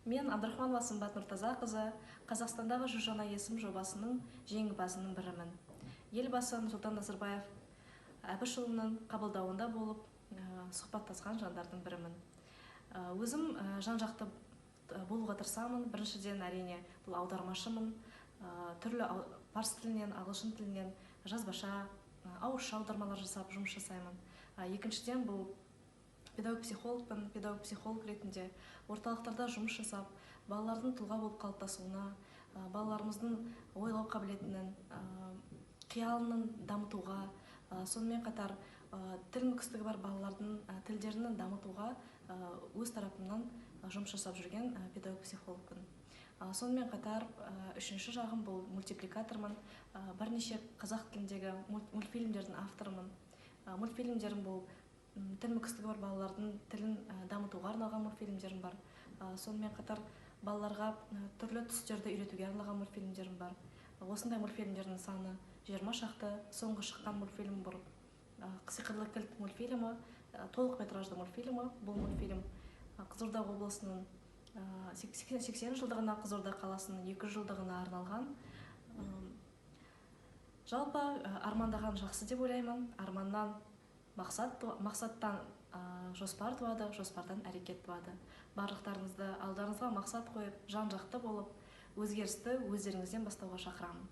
Мен Абдрахманова Сымбат Нұртазақызы, Қазақстандағы 100 жаңа есім жобасының жеңімпазының бірімін. Елбасы Нұрсұлтан Назарбаев Әбішұлының қабылдауында болып, сұхбаттасқан жандардың бірімін. Өзім жан-жақты болуға тырысамын. Біріншіден, әрине, бұл аудармашымын. Түрлі парсы тілінен, ағылшын тілінен жазбаша, ауызша аудармалар жасап жұмыс жасаймын. Екіншіден, бұл педагог психологпын. Педагог психолог ретінде орталықтарда жұмыс жасап, балалардың тұлға болып қалыптасуына, балаларымыздың ойлау қабілетінің, қиялының дамытуға, сонымен қатар тіл мүкістігі бар балалардың тілдерін дамытуға өз тарапымнан жұмыс жасап жүрген педагог психологпын. Сонымен қатар үшінші жағым бұл мультипликатормын. Бірнеше қазақ тіліндегі мультфильмдердің авторымын. Мультфильмдерім бұл тіл мүкістігі бар балалардың тілін дамытуға арналған мультфильмдерім бар. Сонымен қатар балаларға түрлі түстерді үйретуге арналған мультфильмдерім бар. Осындай мультфильмдердің саны 20 шақты. Соңғы шыққан мультфильм бұл «Сиқырлы кілт» мультфильмі, толық метражды мультфильмі. Бұл мультфильм Қызылорда облысының 80 жылдығына, Қызылорда қаласының 200 жылдығына арналған. Жалпы армандаған жақсы деп ойлаймын. Арманнан мақсат, мақсаттан жоспар туады, жоспардан әрекет туады. Барлықтарыңызды алдарыңызға мақсат қойып, жан жақты болып, өзгерісті өздеріңізден бастауға шақырамын.